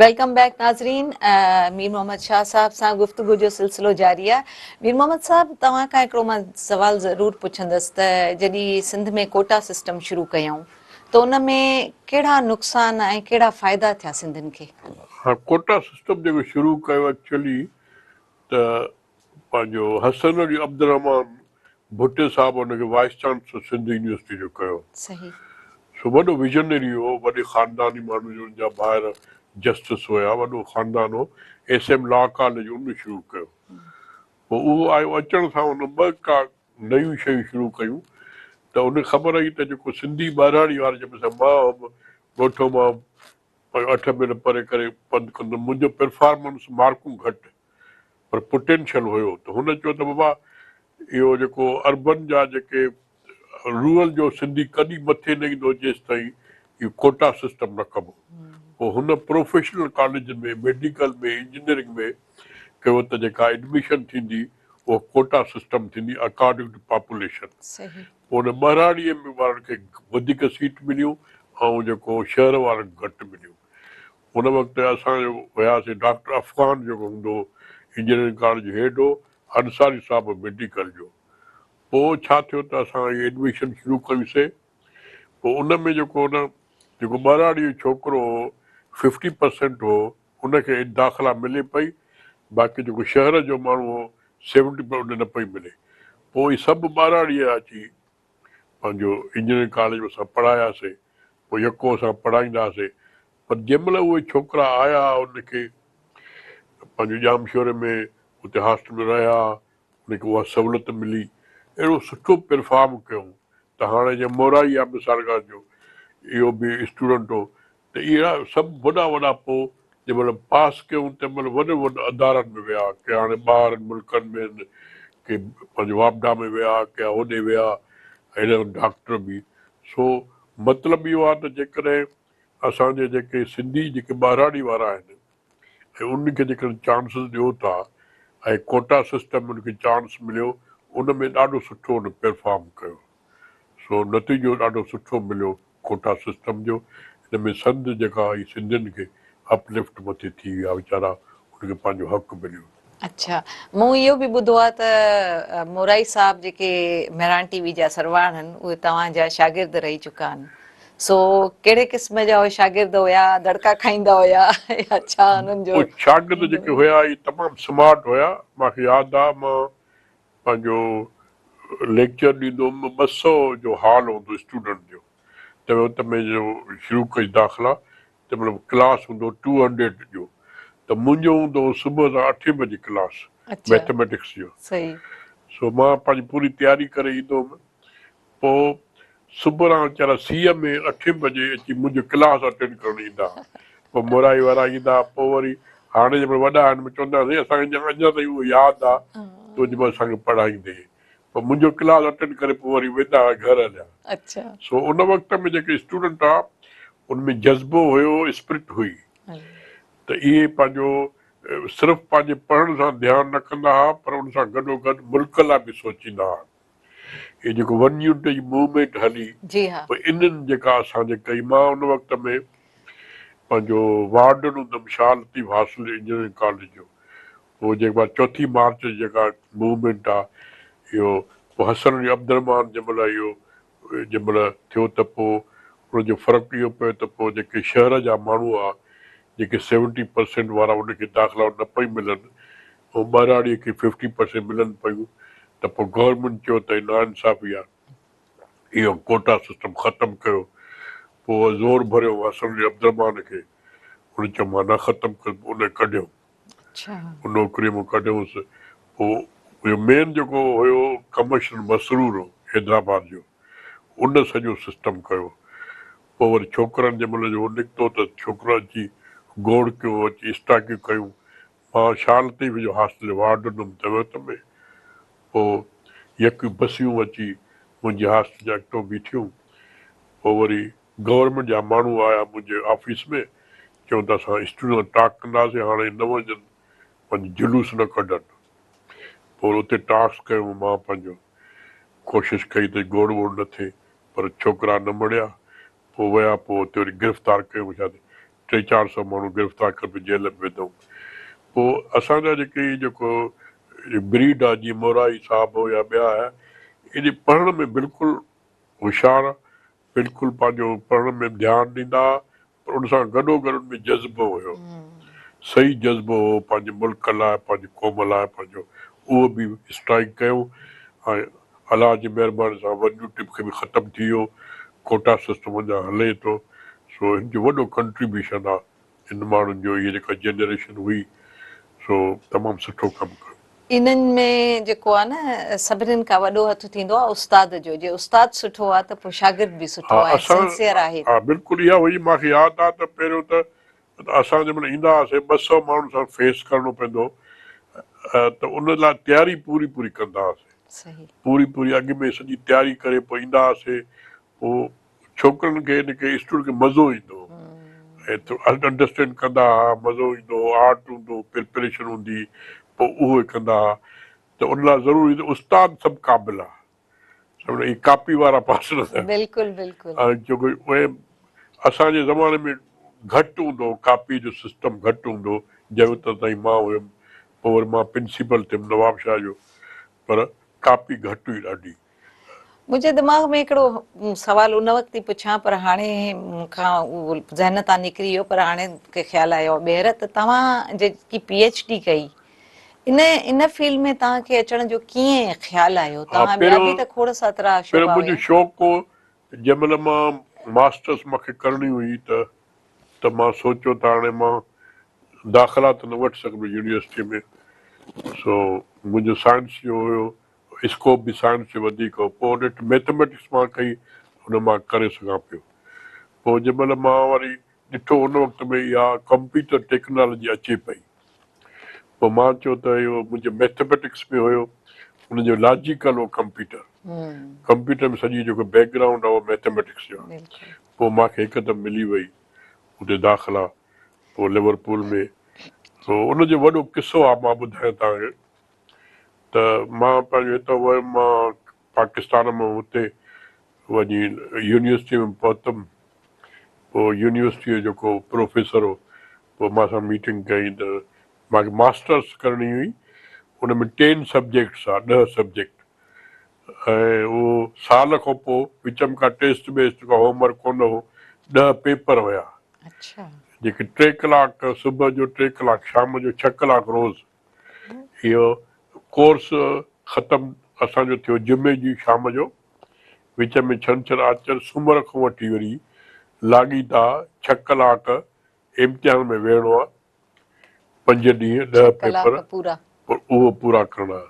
Welcome back ناظرين مير محمد شاهه صاحب سان گفتگو جو سلسلو جاري آهي. مير محمد صاحب توهان کان هڪڙو مان سوال ضرور پڇندس ته جڏهن سنڌ ۾ ڪوٽا سسٽم شروع ڪيائون ته ان ۾ ڪهڙا نقصان ۽ ڪهڙا فائدا ٿيا سنڌين کي؟ ها ڪوٽا سسٽم جيڪو شروع ڪيو ايڪچوئلي ته پنهنجو حسن علي عبدالرحمان ڀٽي صاحب ان کي وائيس چانسلر سنڌ يونيورسٽي جو ڪيو. صحيح. سو وڏو ويزنري هو، وڏي خانداني ماڻهو جو ان جا ڀائر جسٽس هيا، وڏو خاندان هو، ايس ايم لا ڪاليج ان شروع ڪيو. پوء اهو آيو اچڻ سان ان ٻه ڪا نيون شيون شروع ڪيون ته ان کي خبر هئي ته جيڪو سنڌي ٻهراڙي واري جنهن ۾ مان هئم ڳوٺ مان 8 ميل پري ڪري پنڌ ڪندو هئم، منهنجو پرفارمنس مارڪون گهٽ پر پوٽينشل هيو ته هن چيو ته بابا اهو جيڪو اربن جا جيڪي رورل جو سنڌي ڪڏهن مٿي نه ايندو جيستائين اهو ڪوٽا سسٽم نه ڪبو. پوء هن پروفيشنل ڪاليجن ۾ ميڊيڪل ۾ انجنيئرنگ ۾ ڪيو ته جيڪا ايڊميشن ٿيندي اها ڪوٽا سسٽم ٿيندي اڪارڊنگ ٽو پاپوليشن. پوء ان ٻهراڙيء ۾ وارن کي وڌيڪ سيٽ مليون ۽ جيڪو شهر وارن کي گهٽ مليون. ان وقت اسان جو هياسين ڊاڪٽر افغان جيڪو هوندو هو انجنيئرنگ ڪاليج جو هيڊ هو، انصاري صاحب ميڊيڪل جو. پوء ڇا ٿيو ته اسان اهي ايڊميشن شروع ڪيوسين. پوء ان ۾ جيڪو نه جيڪو ٻهراڙيء جو ڇوڪرو هو ففٽي پرسينٽ هو ان کي داخلا ملي پئي باقي جيڪو شهر جو ماڻهو هو سيونٽي پرسينٽ ان نه پئي ملي. پوء اهي سڀ ٻهراڙيء جا اچي پنهنجو انجنيئرنگ ڪاليج ۾ اسان پڙهاياسين. پوء يڪو اسان پڙهائيندا هئاسين پر جنهن مهل اهي ڇوڪرا آيا ان کي پنهنجو ڄامشوري ۾ اتي هاسٽل ۾ رهيا ان کي اها سهولت ملي اهڙو سٺو پرفارم ڪيو ته هاڻي جيئن مورائي آ مثال ڳالهه جو اهو به اسٽوڊنٽ هو ته اهڙا سڀ وڏا وڏا پوء جنهن مهل پاس ڪيون تنهن مهل وڏن وڏن ادارن ۾ ويا، ڪي هاڻي ٻاهرن ملڪن ۾ آهن، ڪي پنهنجو واپڊا ۾ ويا، ڪي هوڏي ويا ۽ اهڙا ڊاڪٽر به. سو مطلب اهو آهي ته جيڪڏهن اسان جي جيڪي سنڌي جيڪي ٻهراڙي وارا آهن ۽ انهن کي جيڪڏهن چانسز ڏيو ٿا ۽ ڪوٽا سسٽم ۾ انهن کي چانس مليو ان ۾ ڏاڍو سٺو ان پرفارم ڪيو. سو نتيجو ڏاڍو سٺو مليو ڪوٽا سسٽم جو ان ۾ سنڌ جيڪا آئي سنڌين کي اپ لفٽ مٿي ٿي ويا ويچارا ان کي پنهنجو حق مليو. اڇا مون اهو به ٻڌو آهي ته مورائي صاحب جيڪي مهراڻ ٽي وي جا سرواڻ آهن اهي توهان جا شاگرد رهي چڪا آهن سو ڪهڙي قسم جا اهي شاگرد هيا دڙڪا کائيندا هيا يا ڇا انهن جو. اهي شاگرد جيڪي هيا اهي تمام سمارٽ هيا مان کي ياد آهي مان پنهنجو ليڪچر ڏيندو هوم 200 جو هال هوندو اسٽوڊنٽ جو ته ات ۾ جو شروع ڪئي داخلا تنهن مهل ڪلاس هوندو ٽو هنڊريڊ جو ته منهنجو هوندو هو صبح سان اٺين بجي ڪلاس ميٿميٽڪس جو سو مان پنهنجي پوري تياري ڪري ايندو هوم پوء صبح ران ويچارا سيء ۾ اٺين بجي اچي منهنجو ڪلاس اٽينڊ ڪرڻ ايندا ها. پوء مورائي وارا ايندا ها. پوء وري هاڻي جنهن مهل وڏا آهن چوندا سائين اسان کي اڃا تائين اهو ياد آ تون جنهن مهل اسان کي پڙهائيندي هئين. پوء منهنجو ڪلاس اٽينڊ ڪري پوء وري ويندا هئا گهر هليا. سو ان وقت ۾ جيڪي اسٽوڊنٽ ها ان ۾ جذبو هيو اسپرٽ هئي ته اهي پنهنجو صرف پنهنجي پڙهڻ سان ڌيان نه ڪندا ها پر ان سان گڏوگڏ ملڪ لاء به سوچيندا ها. هي جيڪو ون يونٽ جي موومينٽ هلي پوء انهن جيڪا اسان جي ڪئي مان ان وقت ۾ پنهنجو وارڊن هوندم Shah Latif hostel engineering college جو پوء جيڪا چوٿين مارچ جي جيڪا موومينٽ آ اهو پوء حسن علي عبدالرحمان جنهن مهل اهو جنهن مهل ٿيو ته پوء ان جو فرق اهو پيو ته پوء جيڪي شهر جا ماڻهو آ جيڪي سيونٽي پرسينٽ وارا ان کي داخلائون نه پئي ملن ۽ ٻهراڙيء کي ففٽي پرسينٽ ملن پيون ته پوء گورنمينٽ چيو ته هي ناانصافي آهي اهو ڪوٽا سسٽم ختم ڪيو پوء زور ڀريو حسن علي عبدالرحمان کي هن چيو مان نه ختم ڪندس پوء ان ڪڍيو نوڪريء مان ڪڍيوس پوء اهو مين جيڪو هيو ڪمشنر مسرور هو حيدرآباد جو ان سڄو سسٽم ڪيو پوء وري ڇوڪرن جنهن مهل جو نڪتو ته ڇوڪرن اچي گوڙ ڪيو اچي اسٽاڪيون ڪيون مان شاهه لطيف جو هاسٽل وارڊن هوم تنهن وقت ۾ پوء يڪيون بسيون اچي منهنجي هاسٽل جي اڳتو بيٺيون. پوء وري گورنمينٽ جا ماڻهو آيا منهنجي آفيس ۾ چيون ته اسان اسٽوڊنٽ سان ٽاڪ ڪنداسين هاڻي نه وڃن پنهنجو جلوس نه ڪڍن. پوء اتي ٽاڪس ڪيم مان پنهنجو ڪوشش ڪئي ته گوڙ ووڙ نه ٿئي پر ڇوڪرا نه مڙيا پوء ويا پوء اتي وري گرفتار ڪيم ڇا ٿي. ٽي چار سئو ماڻهو گرفتار ڪري پوء جيل ۾ وڌائون. پوء اسان جا جيڪي جيڪو بريڊ آ جيئن مورائي صاحب هو يا ٻيا آيا ايڏي پڙهڻ ۾ بلڪل هوشيار بلڪل پنهنجو پڙهڻ ۾ ڌيان ڏيندا ها پر ان سان گڏو گڏ ان ۾ جذبو هيو صحيح جذبو هو پنهنجي ملڪ لاء پنهنجي قوم لاء پنهنجو اهو به اسٽرائيڪ ڪيو ۽ الله جي مهرباني سان ون يونٽ کي به ختم ٿي ويو ڪوٽا سسٽم اڃا هلي ٿو سو هن جو وڏو ڪنٽريبيوشن آ ان ماڻهن جو اهي جيڪا جنريشن هئي سو تمام سٺو ڪم ڪيو. انهن ۾ جيڪو آ نه سڀنين کان وڏو هٿ ٿيندو آ استاد جو جي استاد سٺو آ ته پوء شاگرد به سٺو آ ۽ سنسيئر آهي ته. ها بلڪل اها هئي مان کي ياد آ ته پهريون ته اسان جنهن مهل ايندا هئاسين 200 ماڻهن سان فيس ڪرڻو پوندو هو ته ان لاء تياري پوري پوري ڪندا هئاسين پوري پوري اڳ ۾ سڄي تياري ڪري پوء ايندا هئاسين پوء ڇوڪرن کي ان کي اسٽوڊنٽ کي مزو ايندو هو ۽ انڊرسٽينڊ ڪندا ها مزو ايندو هو آرٽ هوندو هو پرپريشن هوندي هئي پوء اهو ڪندا ها ته ان لاء ضروري ته استاد سڀ قابل ها سڀ اهي ڪاپي وارا پاس نه ٿين بلڪل بلڪل ۽ جيڪو اهي اسان جي زماني ۾ گهٽ هوندو هو ڪاپي جو سسٽم گهٽ هوندو هو جنهن وقت تائين مان هيم پوء وري مان پرنسپل ٿيم نوابشاهه جو پر ڪاپي گهٽ هئي ڏاڍي. منهنجي دماغ ۾ هڪڙو سوال ان وقت ئي پڇان پر هاڻي مون کان اهو ذهن تان نڪري ويو پر هاڻي مون کي خيال آيو ٻيهر ته توهان جيڪي پي ايڇ ڊي ڪئي ان ان فيلڊ ۾ توهان کي اچڻ جو ڪيئن خيال آيو توهان ٻيا به ته کوڙ ساترا شعبا پهريون منهنجو شوق هو جنهن مهل مان ماسٽرس مون کي ڪرڻي هئي ته ته مان سوچيو ته هاڻي مان داخلا ته نه وٺي سگهندس يونيورسٽي ۾ سو منهنجو سائنس جو هيو اسڪوپ به سائنس جو وڌيڪ هو پوء نيٺ ميٿميٽڪس مان ڪئي ان مان ڪري سگهان پيو پوء جنهن مهل مان وري ڏٺو ان وقت ۾ اها ڪمپيوٽر ٽيڪنالاجي اچي پئي پوء مان چيو ته اهو منهنجو ميٿميٽڪس ۾ هيو ان جو لاجيڪل هو ڪمپيوٽر ڪمپيوٽر ۾ سڄي جيڪو بيڪ گرائونڊ آهي اهو ميٿميٽڪس جو آهي پوء مان کي هڪدم ملي وئي اتي داخلا پوء ليورپول ۾ سو ان جو وڏو قصو آهي مان ٻڌايان توهان کي ته مان پنهنجو هتان ويم مان پاڪستان مان هتي وڃي يونيورسٽي ۾ پهتم پوء يونيورسٽي جو جيڪو پروفيسر هو پوء مان سان ميٽنگ ڪيائين ته مان کي ماسٽرس ڪرڻي هئي ان ۾ ٽين سبجيڪٽس ها ڏهه سبجيڪٽ ۽ اهو سال کان پوء وچ ۾ ڪا ٽيسٽ بيسٽ ڪا هوم ورڪ ڪونه هو ڏهه پيپر هيا جيڪي ٽي ڪلاڪ صبح جو ٽي ڪلاڪ شام جو ڇهه ڪلاڪ روز اهو ڪورس ختم اسان جو ٿيو جمعي جي شام جو، وچ ۾ ڇنڇر آچر سومر کان وٺي وري لاڳيتا ڇهه ڪلاڪ امتحان ۾ ويهڻو آ، پنج ڏينهن ڏهه پيپر پر اهو پورا ڪرڻا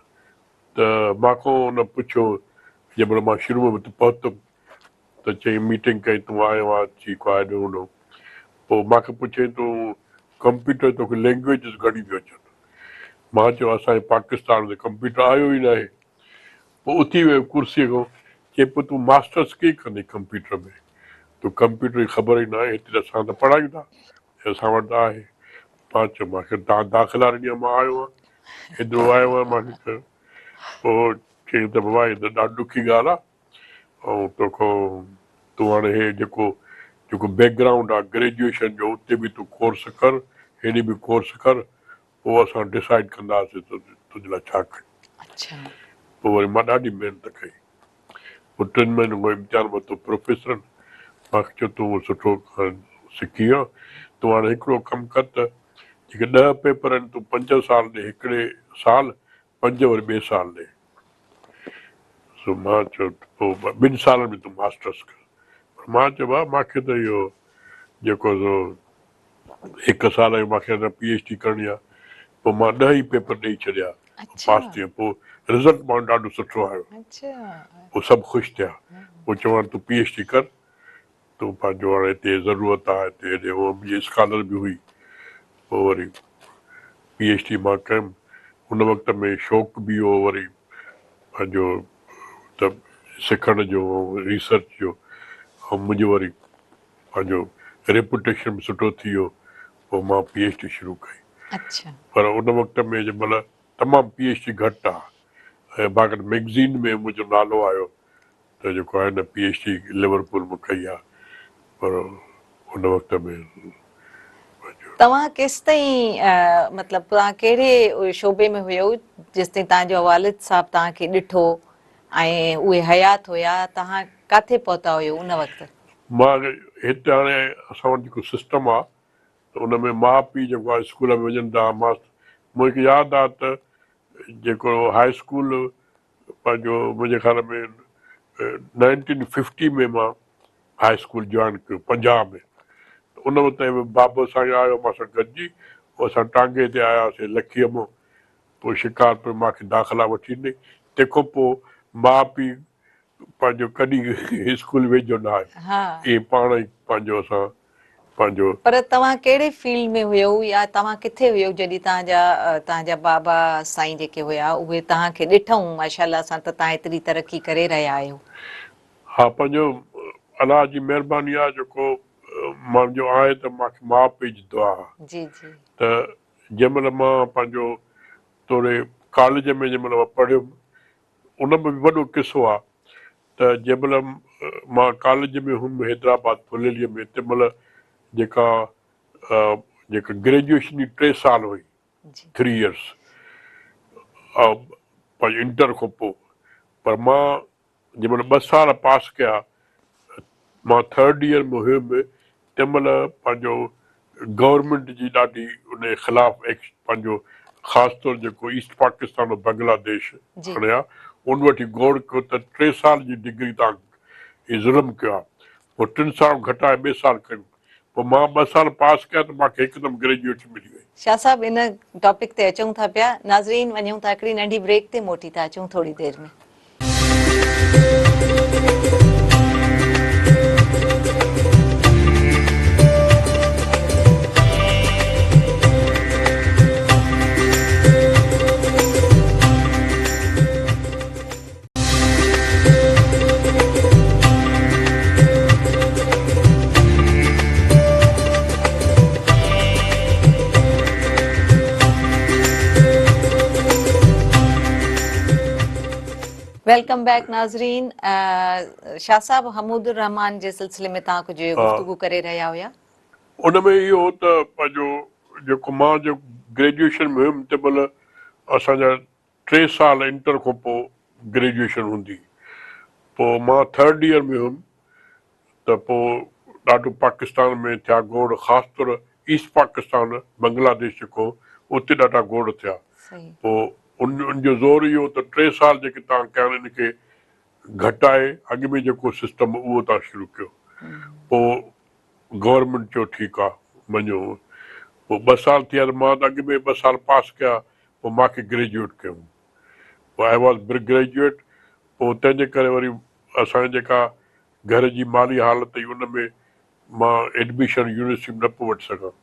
ته مان کان ان پڇيو جنهن مهل مان شروع ۾ پهتم ته چيائين ميٽنگ ڪئي تون آيو آن ٺيڪ آ هيڏو هوڏو پوء مان کي پڇيائين تون ڪمپيوٽر توکي لينگويجز گهڻيون ٿيون اچن مان چيو اسان جي پاڪستان ۾ ڪمپيوٽر آيو ئي ناهي پوء اٿي ويو ڪرسي کان چي پوء تون ماسٽرس ڪيئن ڪندين ڪمپيوٽر ۾ تو ڪمپيوٽر جي خبر ئي ناهي هتي ته اسان ته پڙهايون ٿا اسان وٽ ته آهي مان چيو مان کي تان داخلا ڏني آ مان آيو آهيان ايترو آيو آهيان مان کي پوء چيائين ته بابا هي ته ڏاڍي ڏکي ڳالهه آ ۽ توکان تون هاڻي هي جيڪو جيڪو بيڪ گرائونڊ آ گريجوئيشن جو اتي به تون ڪورس ڪر هيڏي به ڪورس ڪر پوء اسان ڊسائيڊ ڪنداسين ته تنهنجي لاء ڇا ڪيون. پوء وري مان ڏاڍي محنت ڪئي پوء ٽن مهينن کان امتحان ورتو پروفيسرن مان کي چيو تون سٺو سکي ويو آن تون هاڻي هڪڙو ڪم ڪر ته جيڪي ڏهه پيپر آهن تون پنج سال ڏي هڪڙي سال پنج وري ٻئي سال ڏي. سو مان چيو ته پوء ٻن سالن ۾ تون ماسٽرس ڪر. پر مان چيو ڀاء مان کي ته اهو جيڪو سو هڪ سال جو مان کي اڃا پي ايڇ ڊي ڪرڻي آهي. پوء مان ڏهه ئي پيپر ڏيئي ڇڏيا. پاس ٿي ويم. پوء رزلٽ مان ڏاڍو سٺو آيو. پوء سڀ خوش ٿيا. پوء چوڻ تون پي ايڇ ڊي ڪر. تون پنهنجو هاڻي هتي ضرورت آهي هتي هيڏي هونء منهنجي اسڪالر به هئي. پوء وري پي ايڇ ڊي مان ڪيم. ان وقت ۾ شوق به هو وري پنهنجو ته سکڻ جو ۽ ريسرچ جو ۽ منهنجو وري پنهنجو ريپوٽيشن به سٺو ٿي ويو. پوء مان پي ايڇ ڊي شروع ڪئي. پر ان وقت ۾ جنهن مهل تمام پي ايڇ ڊي گهٽ ها ۽ باقاعده مئگزين ۾ منهنجو نالو آيو ته جيڪو آهي نه پي ايڇ ڊي ليورپول مان ڪئي آهي پر ان وقت ۾ توهان ڪيستائين مطلب توهان ڪهڙي شعبي ۾ هيو جيستائين توهان جو والد صاحب توهان کي ڏٺو ۽ اهي حيات هيا توهان ڪاٿي پهتا هيو ان وقت؟ مان هت هاڻي اسان وٽ جيڪو سسٽم آ ته ان ۾ ماء پيء جيڪو آ اسڪول ۾ وڃن ٿا مان مونکي ياد آ ته جيڪو هاء اسڪول پنهنجو منهنجي خيال ۾ نائنٽين ففٽي ۾ مان هاء اسڪول جوائن ڪيو 50 ۾ ته ان وقت تائين بابو سائين آيو مان سان گڏجي پوء اسان ٽانگي تي آياسين لکيء مان پوء شڪارپور مان کي داخلا وٺي ڏني تنهن کان پوء ماء پيء پنهنجو ڪڏهن اسڪول ويجهو نه آيو ائين پاڻ ئي پنهنجو اسان پنهنجو. پر توهان ڪهڙي فيلڊ ۾ هيو يا توهان ڪٿي هيو جڏهن توهان جا توهان جا بابا سائين جيڪي هيا اهي توهان کي ڏٺائون ماشاء الله سان ته توهان ايتري ترقي ڪري رهيا آهيو. ها پنهنجو الله جي مهرباني آ جيڪو مان جو آهي ته مان کي ماء پيء جي دعا آ جي جي. ته جنهن مهل مان پنهنجو توڙي ڪاليج ۾ جنهن مهل مان پڙهيم ان ۾ به وڏو قصو آ ته جنهن مهل مان ڪاليج ۾ هيم حيدرآباد ڦليليء ۾ تنهن مهل جيڪا جيڪا گريجوئيشن جي 3 سال هئي ٿري ايئرس پنهنجي انٽر کان پوء پر مان جنهن مهل 2 سال پاس ڪيا مان ٿرڊ ايئر ۾ هيم تنهن مهل پنهنجو گورنمينٽ جي ڏاڍي ان جي خلاف ايڪش پنهنجو خاص طور جيڪو ايسٽ پاڪستان ۽ بنگلاديش هڻيا ان وٺي گوڙ ڪيو ته 3 سال جي ڊگري تان هي ظلم ڪيو آ پوء 3 سال گهٽائي 2 سال ڪيون پوء مان 2 سال پاس ڪيا ته مان کي هڪدم گريجوئيٽ ملي وئي. شاهه صاحب ان ٽاپڪ تي اچون ٿا پيا ناظرين وڃون ٿا هڪڙي ننڍي بريڪ تي موٽي ٿا اچون ٿوري دير ۾. Welcome back ناظرين شاهه صاحب حمود الرحمان جي سلسلي ۾ توهان ڪجهه گفتگو ڪري رهيا هيا. ان ۾ اهو هو ته پنهنجو جيڪو مان جو گريجوئيشن ۾ هيم تنهن مهل اسان جا 3 سال انٽر کان پوء گريجوئيشن هوندي پوء مان ٿرڊ ايئر ۾ هيم ته پوء ڏاڍو پاڪستان ۾ ٿيا گوڙ خاص طور ايسٽ پاڪستان بنگلاديش جيڪو اتي ڏاڍا گوڙ ٿيا پوء ان جو زور اهو ته 3 سال جيڪي توهان ڪيا آهن ان کي گهٽائي اڳ ۾ جيڪو سسٽم اهو توهان شروع ڪيو پوء گورنمينٽ چيو ٺيڪ آ مڃيو پوء 2 سال ٿيا ته مان ته اڳ ۾ 2 سال پاس ڪيا پوء مان کي گريجوئيٽ ڪيائون پوء I was graduate پوء تنهن جي ڪري وري اسان جي جيڪا گهر جي مالي حالت هئي ان ۾ مان ايڊميشن يونيورسٽي ۾ نه پيو وٺي سگهان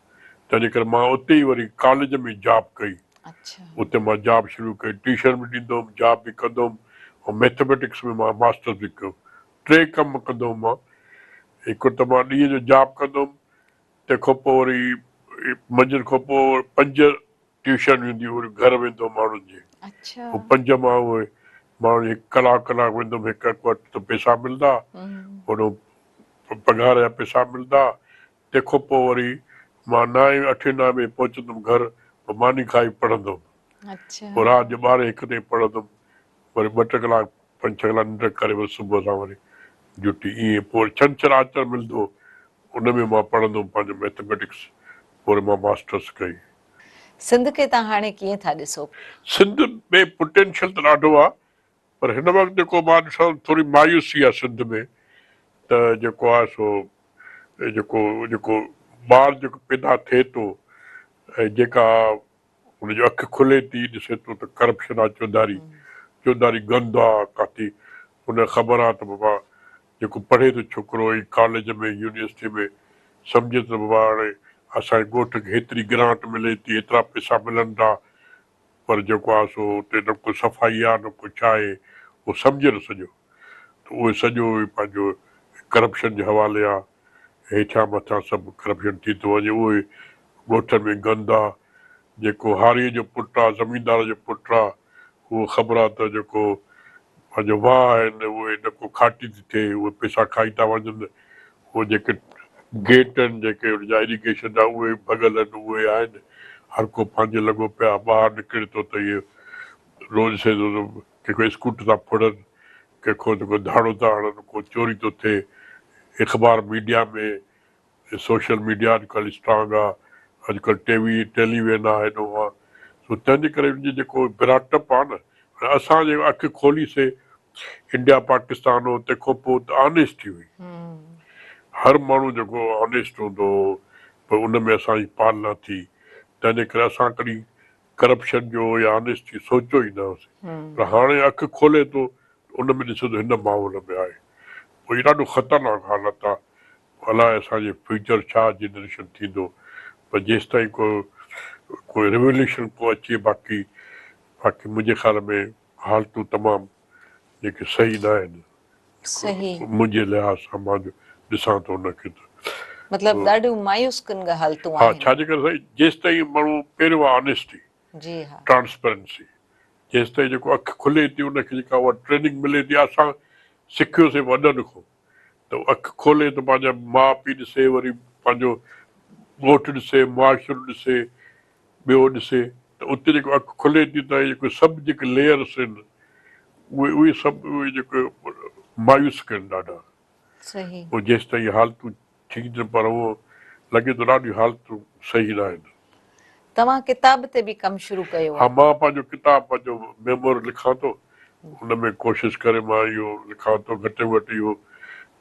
تنهن جي ڪري مان اتي ئي وري ڪاليج ۾ جاب ڪئي اتي مان جاب شروع ڪئي ٽيوشن به ڏيندو هوم جاب به ڪندو هوم ۽ ميٿميٽڪس ۾ مان ماسٽرس به ڪيو 3 ڪم ڪندو هوم مان هڪ ته مان ڏينهن جو جاب ڪندو هوم تنهن کان پوء وري منجهند کان پوء 5 ٽيوشن ويندي وري گهر ويندو هوم ماڻهن جي هو 5 مان اهي ماڻهن جي هڪ ڪلاڪ ڪلاڪ ويندو هوم هڪ هڪ وٽ ته پئسا ملندا هوڏو پگهار جا پئسا ملندا تنهن کان پوء وري مان نائين اٺين نائين بجي پهچندم گهر پوء ماني کائي پڙهندو هوم پوء رات جو 12 1 تائين پڙهندم وري 2 3 ڪلاڪ 5 6 ڪلاڪ ننڊ ڪري وري صبح سان وري ڊيوٽي ائين پوء وري ڇنڇر آچر ملندو ان ۾ مان پڙهندو هوم پنهنجو ميٿميٽڪس پوء وري مان ماسٽرس ڪئي. سنڌ کي توهان هاڻي ڪيئن ٿا ڏسو؟ سنڌ ۾ پوٽينشل ته ڏاڍو آ پر هن وقت جيڪو مان ڏسان ٿو ٿوري مايوسي آ سنڌ ۾ ته جيڪو آ سو جيڪو جيڪو ٻار جيڪو پيدا ٿئي ٿو ۽ جيڪا ان جو اک کلي ٿي ڏسي ٿو ته ڪرپشن آ چوڌاري چوڌاري گند آ ڪاٿي ان کي خبر آ ته بابا جيڪو پڙهي ٿو ڇوڪرو ۽ ڪاليج ۾ يونيورسٽي ۾ سمجهي ٿو ته بابا هاڻي اسان جي ڳوٺ کي هيتري گرانٽ ملي ٿي هيترا پئسا ملن ٿا پر جيڪو آ سو اتي نه ڪو صفائي آ نه ڪو ڇا آهي اهو سمجهي ٿو سڄو ته اهي سڄو پنهنجو ڪرپشن جي حوالي آ هيٺيان مٿيان سڀ ڪرپشن ٿي ٿو وڃي اهي ڳوٺن ۾ گند آ جيڪو هاريء جو پٽ آ زميندار جو پٽ آ اهو خبر آ ته جيڪو پنهنجو واهه آهن اهي نه ڪو کاٽي ٿي ٿئي اهي پئسا کائي ٿا وڃن اهي جيڪي گيٽ آهن جيڪي ان جا اريگيشن جا اهي ڀڳل آهن اهي آهن هر ڪو پنهنجي لڳو پيو آهي ٻاهر نڪري ٿو ته اهي روز ڏسي ٿو ته ڪنهن کي اسڪوٽر ٿا ڦڙن ڪنهن کان ڪو ڌاڙو ٿا هڻن ڪو چوري ٿو ٿئي اخبار ميڊيا ۾ سوشل ميڊيا اڄڪلهه اسٽرانگ آ اڄڪلهه ٽي وي ٽيليوين آ هيڏو آ سو تنهن جي ڪري ان جي جيڪو براٽ اپ آ نه هاڻي اسان جي اک کولي سي انڊيا پاڪستان هو تنهن کان پوء ته آنيسٽي هئي هر ماڻهو جيڪو آنيسٽ هوندو هو پر ان ۾ اسان جي پالنا ٿي تنهن جي ڪري اسان ڪڏهن ڪرپشن جو يا آنيسٽي سوچيو ئي نه هوسي پر هاڻي اک کولي ٿو ان ۾ ڏسو ته هن ماحول ۾ آهي پوء هي ڏاڍو خطرناڪ حالت آ الاء اسان جي فيوچر ڇا جنريشن ٿيندو پر جيستائين ڪو ڪو ريوليوشن ڪو اچي باقي باقي منهنجي خيال ۾ حالتون تمام جيڪي صحيح نه آهن صحيح. منهنجي لحاظ سان مان جو ڏسان ٿو ان کي ته مطلب ڏاڍيون مايوس ڪن حالتون ها آهن. ڇا جي ڪري سائين جيستائين ماڻهو پهريون آهي آنيسٽي جي ها. ٽرانسپرنسي جيستائين جيڪو اک کلي ٿي ان کي جيڪا اها ٽريننگ ملي ٿي اسان سکيوسي وڏن کان ته اک کولي ته پنهنجا ماء پيء ڏسي، وري پنهنجو ڳوٺ ڏسي، معاشرو ڏسي، ٻيو ڏسي ته اتي جيڪو اک کلي ٿي ته اهي جيڪي سڀ جيڪي ليئرس آهن اهي اهي سڀ اهي جيڪي مايوس ڪن ڏاڍا. صحيح. پوء جيستائين حالتون ٺيڪ نه پر اهو لڳي ٿو ڏاڍيون حالتون صحيح نه آهن. توهان ڪتاب تي به ڪم شروع ڪيو ها آهي. مان پنهنجو ڪتاب پنهنجو ميمور لکان ٿو ان ۾ ڪوشش ڪري مان اهو لکان ٿو گهٽ ۾ گهٽ اهو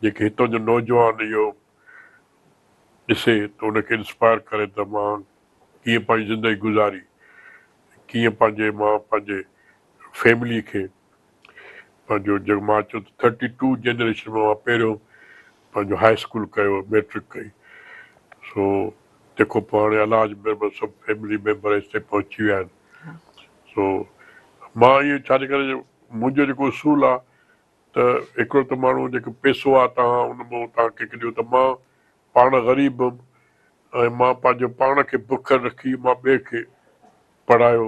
جيڪي هتان جو نوجوان اهو ڏسي ته ان کي انسپائر ڪري ته مان ڪيئن پنهنجي زندگي گذاري ڪيئن پنهنجي مان پنهنجي فيملي کي پنهنجو جيڪو مان چيو ته ٿرٽي ٽو جنريشن ۾ مان پهريون پنهنجو هاء اسڪول ڪيو ميٽرڪ ڪئي سو تنهن کان پوء هاڻي الله جي مهرباني سڀ فيملي ميمبر هتي پهچي ويا آهن سو مان اهو ڇا جي ڪري جو منهنجو جيڪو اصول آهي ته هڪڙو ته ماڻهو جيڪو پيسو آهي تان ان مان تان ڪنهن کي ڏيو ته مان پاڻ غريب هيم ۽ مان پنهنجو پاڻ کي بک رکي مان ٻئي کي پڙهايو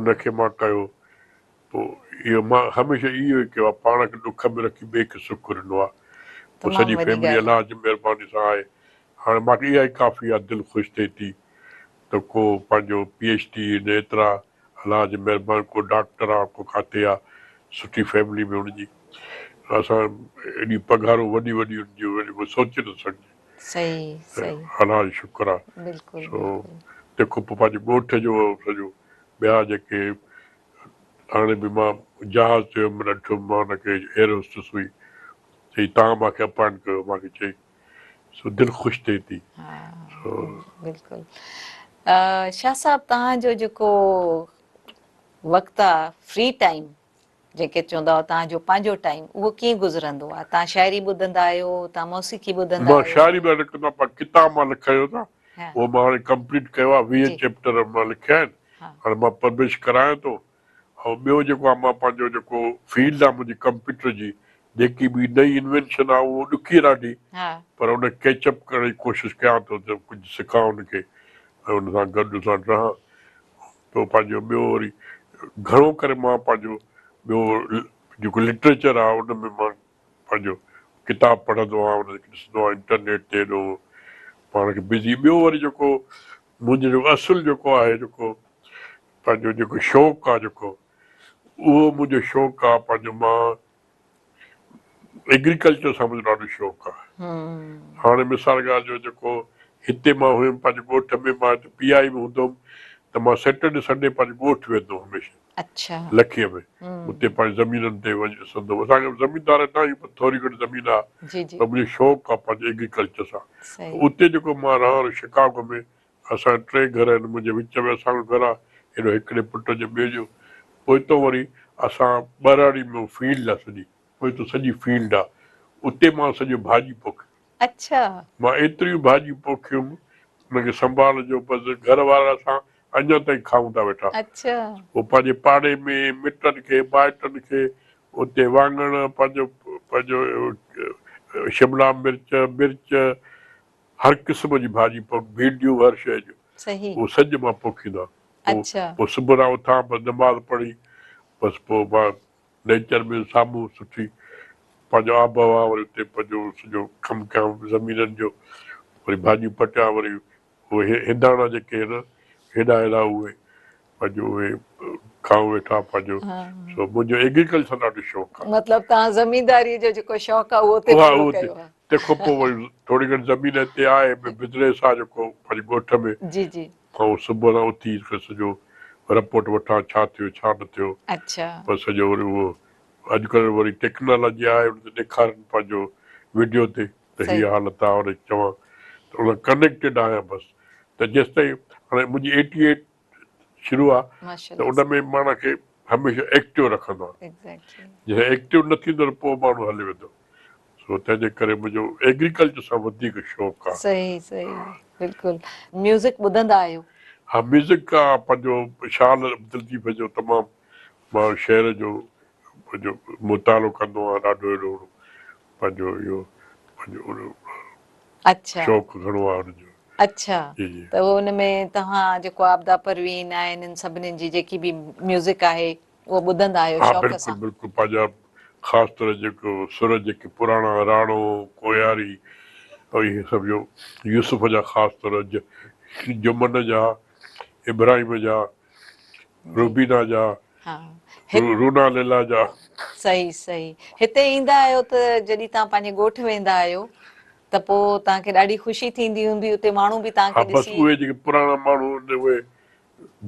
ان کي مان ڪيو پوء اهو مان هميشه اهو ئي ڪيو آهي پاڻ کي ڏک ۾ رکي ٻئي کي سک ڏنو آهي پوء تمام سڄي وڏي فيملي ڳالهه. الله جي مهرباني سان آهي هاڻي مان کي اها ئي ڪافي آهي دل خوش ٿئي ٿي ته ڪو پنهنجو پي ايڇ ڊي هن ايترا الله جي مهرباني ڪو ڊاڪٽر آهي ڪو ڪاٿي آهي سٺي فيملي ۾ هن جي اسان ايڏي پگهارون وڏي وڏي هن جي سوچي نه سگهجي. صحيح صحيح. الله جو شڪر آ بلڪل سو بلڪل. تنهن کان پوء پنهنجي ڳوٺ جو سڄو ٻيا جيڪي هاڻي به مان جهاز تي ويم ڏٺم مان ان کي ايئر هوسٽس هئي چئي توهان مان کي اپائنٽ ڪيو مان کي چئي سو دل خوش ٿئي ٿي ها سو. بلڪل شاهه صاحب توهان جو جيڪو وقت آ فري ٽائيم جنهن کي چوندا آهيو توهان جو پنهنجو ٽائيم اهو ڪيئن گذرندو آهي؟ توهان شاعري ٻڌندا آهيو، توهان موسيقي ٻڌندا مان آهيو؟ شاعري به نه ڪندو آهيان پر ڪتاب مان لکايو ٿا ها. اهو مان هاڻي ڪمپليٽ ڪيو آهي 20 جي. چيپٽر مان لکيا آهن ها. هاڻي مان پبلش ڪرايان ٿو ۽ ٻيو جيڪو آهي مان پنهنجو جيڪو فيلڊ آهي منهنجي ڪمپيوٽر جي جيڪي به نئين انوينشن آهي اهو ڏکي ڏاڍي ها. پر ان کي ڪيچ اپ ڪرڻ جي ڪوشش ڪيان ٿو ته ڪجهه سکان ان کي ۽ ان سان گڏ سان رهان پوء پنهنجو ٻيو وري گهڻو ڪري مان پنهنجو ٻيو جيڪو لٽريچر آهي ان ۾ مان پنهنجو ڪتاب پڙهندو آهيان ان کي ڏسندو آهيان انٽرنيٽ تي ايڏو پاڻ کي بزي ٻيو وري جيڪو منهنجو جيڪو اصل جيڪو آهي جيڪو پنهنجو جيڪو شوق آهي جيڪو اهو منهنجو شوق آهي پنهنجو مان ايگريڪلچر سان منهنجو ڏاڍو شوق آهي. هاڻي مثال ڳالهه جو جيڪو هتي مان هيم پنهنجي ڳوٺ ۾ مان هتي پي آء ۾ هوندو هيم ته مان سيٽرڊي سنڊي پنهنجي ڳوٺ ويندو هيم هميشه لکيء ۾ اتي پنهنجي زمينن تي وڃي ڏسندو هيم. اسان کي زميندار نه آهيون پر ٿوري گهڻي زمين آهي پر منهنجو شوق آهي پنهنجي ايگريڪلچر سان. اتي جيڪو مان رهان ٿو شڪاگو ۾ اسان جا ٽي گهر آهن، منهنجي وچ ۾ اسان جو گهر آهي، هيڏو هڪڙي پٽ جو ٻئي جو، پوئتو وري اسان ٻهراڙي ۾ فيلڊ آهي سڄي، پوئتو سڄي فيلڊ آهي، اتي مان سڄو ڀاڄي پوکي. اڇا. مان ايتريون ڀاڄيون پوکيم، ان کي سنڀال جو بس گهر وارا اسان اڃا تائين کائون ٿا ويٺا. اڇا. پوء پنهنجي پاڙي ۾ مٽن کي مائٽن کي اتي واڱڻ، پنهنجو پنهنجو شملا مرچ، مرچ، هر قسم جي ڀاڄي پوک، ڀينڊيون هر شيء جو اهو سڄ مان پوکيندو آهيان. پوء صبح ڏانهن اٿان بس نماز پڙهي بس پوء مان نيچر ۾ سامهون سٺي پنهنجو آبهوا وري اتي پنهنجو سڄو ڪم ڪيان زمينن جو وري ڀاڄيون پٽيان وري اهي هنداڻا جيڪي آهن هيڏا هيڏا اهي پنهنجو اهي کائون ويٺا پنهنجو سو منهنجو ايگريڪلچر سان ڏاڍو شوق آهي. مطلب توهان زمينداري جو جيڪو شوق آهي اهو اتي پورو ڪيو آهي. تنهن کان پوء وري ٿوري گهڻي زمين هتي آهي بزنيس آهي جيڪو پنهنجي ڳوٺ ۾. جي جي. آئون صبح سان اٿي سڄو رپورٽ وٺان ڇا ٿيو ڇا نه ٿيو. اڇا. بس سڄو وري اهو اڄڪلهه وري ٽيڪنالاجي آهي ان تي ڏيکارن پنهنجو وڊيو تي ته هي حالت آهي وري چوان ته ان ڪنيڪٽيڊ آهيان بس ته جيستائين هاڻي منهنجي ايٽي ايٽ شروع آهي ته ان ۾ پاڻ کي هميشه ايڪٽو رکندو آهيان جيستائين ايڪٽو نه ٿيندو ته پوء ماڻهو هلي ويندو سو تنهن جي ڪري منهنجو ايگريڪلچر سان وڌيڪ شوق آهي. صحيح صحيح بلڪل ميوزڪ ٻڌندا آهيو؟ ها ميوزڪ آ پنهنجو شاهه عبداللطيف جو تمام مان شعر جو پنهنجو مطالعو ڪندو آهيان ڏاڍو اهڙو پنهنجو اهو پنهنجو اڇا شوق گهڻو آهي ان جو. اڇا جي جي. ته ان ۾ توهان جيڪو عابده پروين ۽ انهن سڀني جي جيڪي به ميوزڪ آهي اهو ٻڌندا آهيو ها شوق بلڪل سان. بلڪل پنهنجا خاص طور جيڪو سر جيڪي پراڻا راڻو ڪوهياري ۽ اهي سڀ جو يوسف جا خاص طور جمن جا ابراهيم جا روبينا جا رونا ليلا جا. صحيح صحيح هتي ايندا آهيو ته جڏهن توهان پنهنجي ڳوٺ ويندا آهيو ته پوء توهان کي ڏاڍي خوشي ٿيندي هوندي اتي ماڻهو به توهان ها کي بس ڏسي. اهي جيڪي پراڻا ماڻهو آهن اهي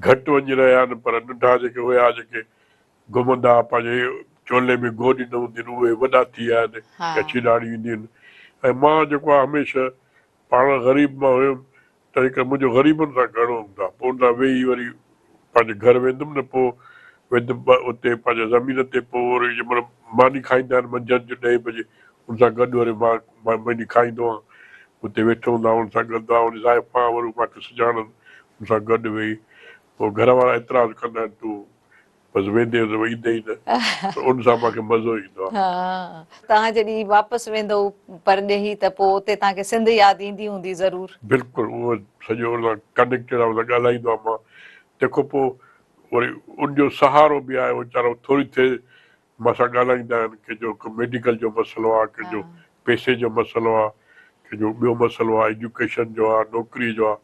گهٽ وڃي رهيا آهن پر ننڍا جيڪي هيا جيڪي گهمندا ها پنهنجي چولي ۾ گوڏي نه هوندي هين اهي وڏا ٿي ويا آهن ڪڇي ڏاڙهي ايندي هين ۽ مان جيڪو آهي هميشه پاڻ غريب مان هيم تنهن ڪري منهنجو غريبن سان گهڻو هوندو آهي. پوء ان سان ويهي وري پنهنجي گهر ويندم نه پوء ويندم اتي پنهنجي زمين تي پوء وري جنهن مهل ماني کائيندا آهن منجهند جو ڏهين بجي ان سان گڏ وري مان ماني کائيندو آهيان اتي ويٺو هوندو آهيان ان سان گڏ وري زائفان وري مان کي سڃاڻن ان سان گڏ ويهي پوء گهر وارا اعتراض ڪندا آهن تون بس ويندي ته ايندي ئي نه پر ان سان مان کي مزو ايندو آهي. ها توهان جڏهن واپس ويندؤ پرڏيهي ته پوء اتي توهان کي سنڌ ياد ايندي هوندي ضرور. بلڪل اهو سڄو ان سان ڪنيڪٽيڊ آهي ان سان ڳالهائيندو آهيان مان تنهن کان پوء وري ان جو سهارو به آهي ويچارو ٿوري ٿئي مان سان ڳالهائيندا آهن ڪنهن جو ڪو ميڊيڪل جو مسئلو آهي ڪنهن جو پئسي جو مسئلو آهي ڪنهن جو ٻيو مسئلو آهي ايجوڪيشن جو آهي نوڪري جو آهي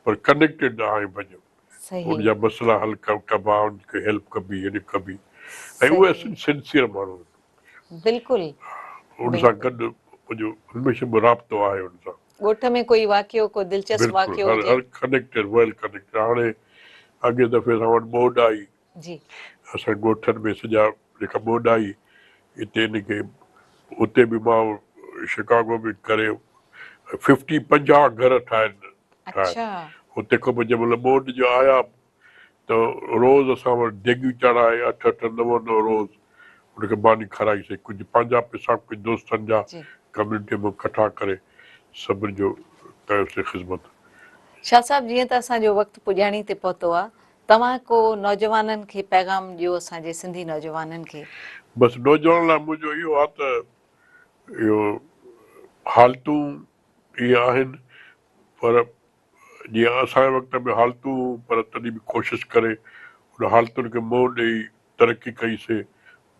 پر ڪنيڪٽيڊ آهي ڀڄ ان جا مسئلا حل ڪبا ان کي هيلپ ڪبي هيڏي ڪبي ۽ اهي اصل سنسيئر ماڻهو آهن. بلڪل. ان سان گڏ منهنجو هميشه به رابطو آهي ان سان. ڳوٺ ۾ ڪوئي واقعو ڪو دلچسپ واقعو هجي. بلڪل هر ڪنيڪٽيڊ ويل ڪنيڪٽيڊ هاڻي اڳئين دفعي اسان وٽ ٻوڏ آئي. جي. اسان جي ڳوٺن ۾ سڄا جيڪا ٻوڏ آئي اتي ان کي اتي به مان شڪاگو ۾ ڪري ففٽي 50 گهر ٺاهن اڇا. اتي کان پوء جنهن مهل ٻوڏ جو آيا ته روز اسان وٽ ديڳيون چڙهائي اٺ اٺ نو نو روز ان کي ماني کارائي سي ڪجهه پنهنجا پئسا ڪجهه دوستن جا ڪميونٽي مان ڪٺا ڪري سڀن جو ڪيوسي خدمت. شاهه صاحب جيئن ته اسان جو وقت پڄاڻي تي پهتو آ توهان ڪو نوجوانن کي پيغام ڏيو اسان جي سنڌي نوجوانن کي. بس نوجوانن لاء منهنجو اهو آ ته اهو حالتون اهي آهن پر جيئن اسان جي وقت ۾ حالتون هيون پر تڏهن به ڪوشش ڪري ان حالتن کي منهن ڏئي ترقي ڪئي سي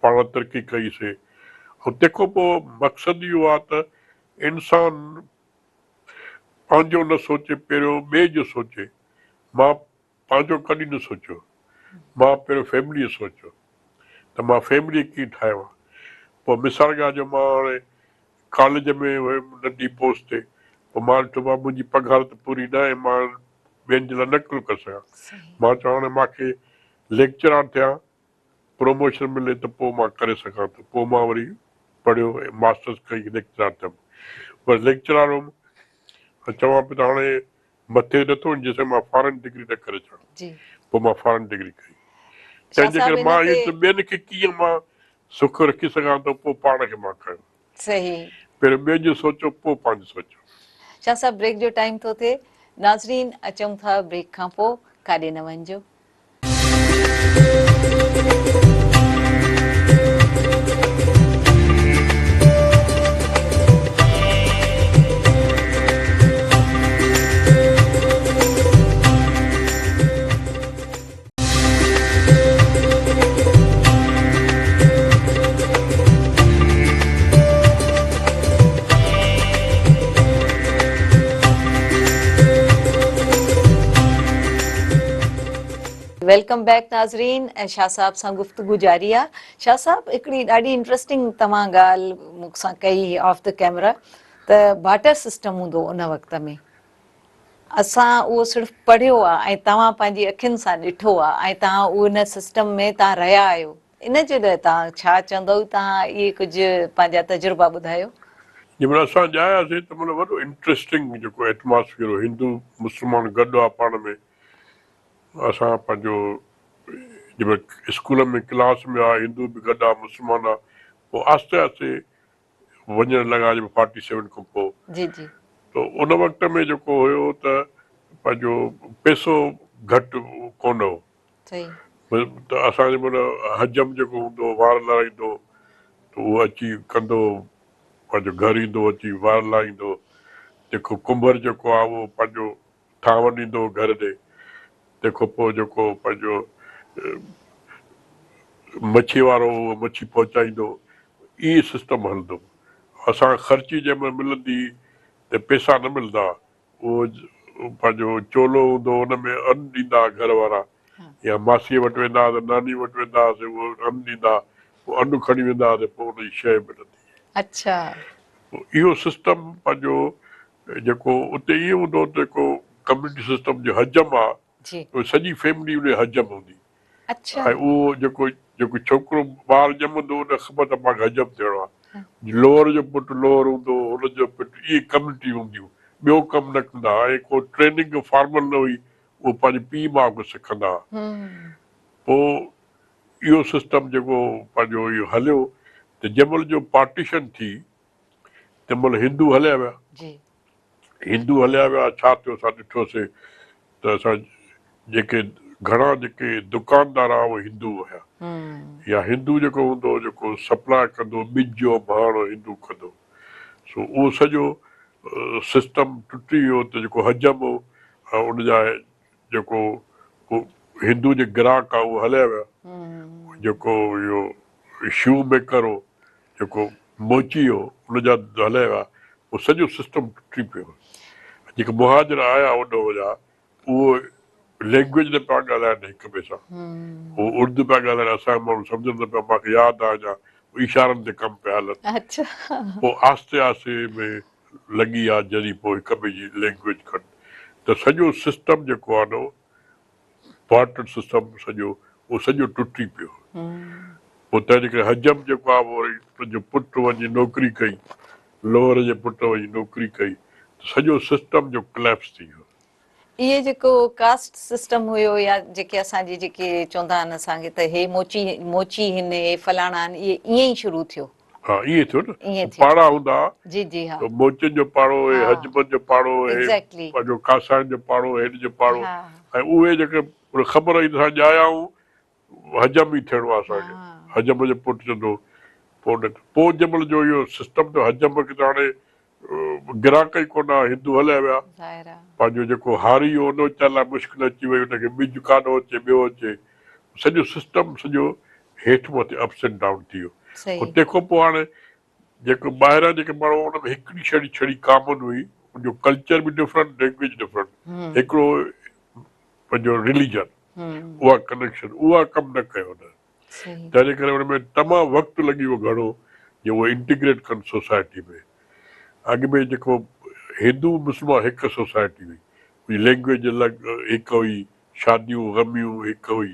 پاڻ ترقي ڪئي سي ۽ تنهن کان پوء مقصد اهو آ ته انسان پنهنجو نه سوچي پهريون ٻئي جو سوچي مان پنهنجو ڪڏهن نه سوچيو مان پهريون فيملي جو سوچيو ته مان فيملي ڪيئن ٺاهيان پوء مثال ڳالهه جو مان هاڻي ڪاليج ۾ هيم ننڍي پوسٽ تي پوء مان ڏٺو مان منهنجي پگهار ته پوري نه آهي مان ٻين جي لاء نه ڪري سگهان مان چيو هاڻي مان کي ليڪچرار ٿيان پروموشن ملي ته پوء مان ڪري سگهان ٿو. پوء مان وري پڙهيو ۽ ماسٽرس ڪئي ليڪچرار ٿيم. بس ليڪچرار هيم ۽ چوان پيو ته هاڻي مٿي نه ٿو وڃي جيستائين مان فارن ڊگري نه ڪري اچان. پوء مان فارن ڊگري ڪئي. شاهه تنهن جي صاحب ڪري ان مان تي اهو ته ٻين کي ڪيئن مان سک رکي سگهان ٿو پوء پاڻ کي مان ڪيو. صحيح. پهريون ٻين جو سوچو پوء پنهنجو سوچو. شاهه صاحب بريڪ جو ٽائيم ٿو ٿئي. ناظرين اچون ٿا بريڪ کان پوء ڪاڏي نه وڃجو. Welcome back ناظرين شاھ صاحب سان گفتگو جاري آ شاھ صاحب هڪڙي ڏاڍي انٽريسٽنگ توهان ڳالهه مون سان ڪئي آف the camera ته بارٽر سسٽم هوندو ان وقت ۾ اسان اهو صرف پڙهيو آ ۽ توهان پنهنجي اکين سان ڏٺو آ ۽ توهان ان سسٽم ۾ توهان رهيا آهيو ان جي لاء توهان ڇا چوندؤ توهان اهي ڪجهه پنهنجا تجربا ٻڌايو. جنهن مهل اسان ڄاياسين ته مطلب وڏو انٽريسٽنگ جيڪو ايٽماسفيئر هو هندو مسلمان گڏ هئا پاڻ ۾ اسان پنهنجو جنهن مهل اسڪول ۾ ڪلاس ۾ آ هندو به گڏ آ مسلمان آ پوء آهستي آهستي وڃڻ لڳا جنهن فارٽي سيون کان پوء جي جي ته ان وقت ۾ جيڪو هيو ته پنهنجو پئسو گهٽ ڪونه هو صحيح ته اسان جي مهل حجم جيڪو هوندو هو وار لارائيندو هو ته اهو اچي ڪندو هو پنهنجو گهر ايندو هو اچي وار لارائيندو هو جيڪو ڪنڀر جيڪو آ اهو پنهنجو ٿانو ڏيندو هو گهر ڏي، تنهن کان پوء جيڪو پنهنجو مڇي وارو هو اهو مڇي پهچائيندو هو. ائين سسٽم هلندو هو. اسان کي خرچي جنهن مهل ملندي هئي ته پئسا نه ملندا هئا. اهو پنهنجو چولو هوندو هو ان ۾ ان ڏيندا هئا گهر وارا يا ماسيء وٽ ويندا هئاسين، ناني وٽ ويندا هئاسين اهو ان ڏيندا هئا. پوء ان کڻي ويندا هئاسين پوء ان جي شيء ملندي هئي. پوء اهو سسٽم پنهنجو جيڪو اتي ائين هوندو هو ته جيڪو ڪميونٽي سسٽم جو حجم آ ته سڄي فيملي ان حجم هوندي ۽ اهو جيڪو جيڪو ڇوڪرو ٻار ڄمندو ان کي خبر ته پاڻ کي حجم ٿيڻو آ لوهر جو پٽ لوهر هوندو هو هن جو پٽ اهي ڪميونٽي هونديون ٻيو ڪم نه ڪندا ها ۽ ڪو ٽريننگ فارمل نه هئي اهو پنهنجي پيء ماء کان سکندا ها پوء اهو سسٽم جيڪو پنهنجو اهو هليو ته جنهن مهل جو پارٽيشن ٿي تنهن مهل هندو هليا ويا. هندو هليا ويا ڇا ٿيو اسان ڏٺوسي ته اسان جيڪي گهڻا جيڪي دڪاندار هئا اهي هندو هيا يا هندو جيڪو هوندو هو جيڪو سپلاء ڪندو هو ٻج جو ڀاڻ هندو ڪندو سو اهو سڄو سسٽم ٽٽي ويو ته جيڪو حجم هو ۽ ان جا جيڪو هندو جي گراهڪ هئا اهي هليا ويا جيڪو اهو شو ميڪر هو جيڪو موچي هو ان جا هليا ويا پوء سڄو سسٽم ٽٽي پيو. جيڪي مهاجر آيا اوڏهون جا اهو لينگويج نه پيا ڳالهائن هڪ ٻئي سان هو اردو پيا ڳالهائن اسان جا ماڻهو سمجهن نه پيا مان کي ياد آ اڃا اشارن تي ڪم پيا هلن پوء آهستي آهستي ۾ لڳي آ جري پوء هڪ ٻئي جي لينگويج کن ته سڄو سسٽم جيڪو آ نه بارٽر سسٽم سڄو اهو سڄو ٽٽي پيو. پوء تنهن جي ڪري حجم جيڪو آهي اهو وري ان جو پٽ وڃي نوڪري ڪئي، لوهر جي پٽ وڃي نوڪري ڪئي ته سڄو سسٽم جو ڪليپس ٿي ويو. اهي جيڪو ڪاسٽ سسٽم هيو يا جيڪي اسان جي جيڪي چوندا آهن اسان کي ته هي موچي موچي هن هي فلاڻا آهن اهي ائين ئي شروع ٿيو. ها ائين ٿيو نه ائين ٿيو. پاڙا هوندا ها جي جي ها. ته موچين جو پاڙو هي ها. حجمن جو پاڙو هي Exactly. پنهنجو ڪاسائين جو پاڙو هن جو پاڙو ها. ۽ اهي جيڪي خبر هئي ته اسان ڄايا آهيون حجم ئي ٿيڻو آهي اسان کي ها. حجم جو پٽ چوندو هو پوء ان پوء جنهن مهل جو اهو سسٽم ٿيو حجم کي ته هاڻي گراهڪ ئي ڪونه ها هندو هليا ويا ظاهر آ. پنهنجو جيڪو هاري هو ان ويچاري لاء مشڪل اچي وئي ان کي ٻج ڪاڏو اچي ٻيو اچي سڄو سسٽم سڄو هيٺ مٿي اپس اينڊ ڊائون ٿي ويو صحيح. تنهن کان پوء هاڻي جيڪو ٻاهران جيڪي ماڻهو ان ۾ هڪڙي ڇڙي ڇڙي ڪامن هئي ان جو ڪلچر به ڊفرنٽ لينگويج ڊفرنٽ هڪڙو پنهنجو رليجن اها ڪنيڪشن اها ڪم نه ڪيو نه تنهن جي ڪري ان ۾ تمام وقت لڳي ويو گهڻو جو اهي انٽيگريٽ ڪن سوسائٽي ۾ اڳ ۾ جيڪو هندو مسلمان هڪ سوسائٽي هئي لينگويج الڳ هڪ هئي شاديون غميون هڪ هئي